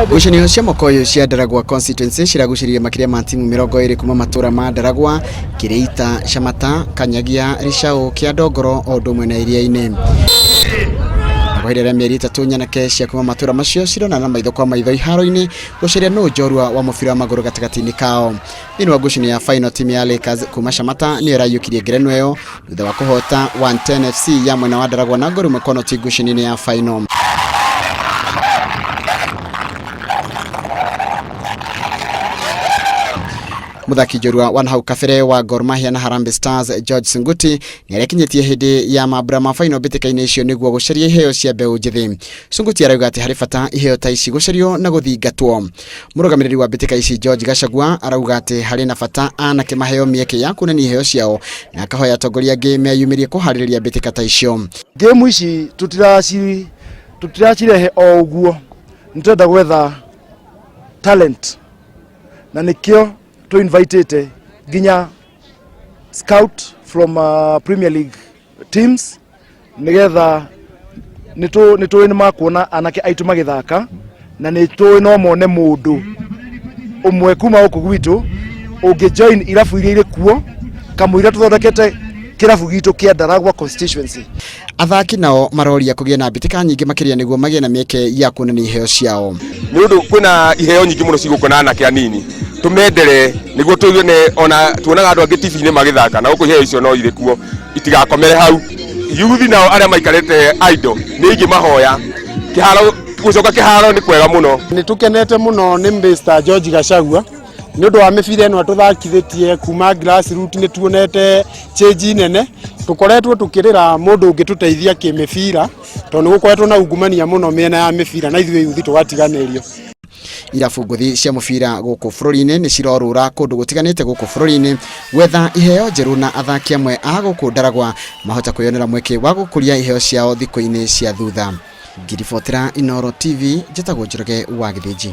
Ngucanio cia mwaka ũyũ cia Ndaragwa constituency ciragucĩrĩirie makĩria ma timu 20 kuma matũra ma Ndaragwa, Kĩrĩita, Camata, Kanyagia, Rĩcaũ, Kĩandongoro o ũndũ ũmwe na Iria-inĩ. Na kwa ihinda rĩa mĩeri 3 nyanake cia kuma matũra macio cironana maitho kwa maitho iharo-inĩ gũcaria nũ njorua wa mũbira wa magũrũ gatagatĩ-inĩ kao. Thĩinĩ wa ngucanio ya final timu ya Lakers kuma Shamata nĩyo ĩraiyũkirie ngerenwa ĩyo thutha wa kũhota 110 FC ya mwena wa Ndaragwa na ngolu ĩmwe kwa noti ngucanio-inĩ ya final. Mũthaki njorua wa nahau kabere wa Gor Mahia na Harambee Stars George Sunguti nĩarekinyĩtie hĩndĩ ya mambura ma final mbĩtĩka-inĩ icio nĩguo gũcaria iheo cia mbeũ njĩthĩ. Sunguti arauga atĩ harĩ bata iheo ta ici gũcario na gũthingatwo. Mũrũgamĩrĩri wa mbĩtĩka ici George Gachagua arauga atĩ harĩ na bata anake maheo mĩeke ya kuonania iheo ciao na akahoya atongoria angĩ meyumĩrie kũharĩrĩria mbĩtĩka ta icio. Game ici tũtiracirehe o ũguo, nĩtũrenda gwetha talent na nĩkĩo tũ invitĩte nginya scout from Premier League teams nigetha nĩtũĩ nĩ makuona anake aitũ magĩthaka na nĩtũĩ no mone mũndũ ũmwe kuma gũkũ gwitũ ũngĩ join irabu iria irĩ kuo kamũira tũthondekete kĩrabu gitũ kĩa Ndaragwa constituency. Athaki nao maroria kũgĩa na mbĩtĩka nyingĩ makĩria nĩguo magĩe na mĩeke ya kuonania iheo ciao. Nĩ ũndũ kwĩna iheo nyingĩ mũno cigũkũ na anake anini tũmendere nĩguo tũione ona tuonaga andũ angĩ TV-inĩ magĩthaka na gũkũ iheo icio no irĩ kuo itigakomere hau. Yuthi nao arĩa maikarĩte idle nĩ ingĩmahoya kĩharo gũcoka kĩharo nĩ kwega mũno. Nĩ tũkenete mũno nĩ Mr George Gachagua nĩ ũndũ wa mĩbira ĩno atũthakithĩtie kuma grassroots, nĩ tuonete change nene. Tũkoretwo tũkĩrĩra mũndũ ũngĩtũteithia kĩmĩbira tondũ nĩ gũkoretwo na ungumania mũno mĩena ya mĩbira na ithuĩ yuthi tũgatiganĩrio. Irabu ngũthi cia mũbira gũkũ bũrũri-inĩ nĩ cirorũra kũndũ gũtiganĩte gũkũ bũrũri-inĩ gwetha iheo njerũ na athaki amwe a gũkũ Ndaragwa mahota kwĩyonera mweke wa gũkũria iheo ciao thikũ-inĩ cia thutha. Ngĩribotera Inooro TV, njĩtagwo Njoroge wa Gĩthĩnji.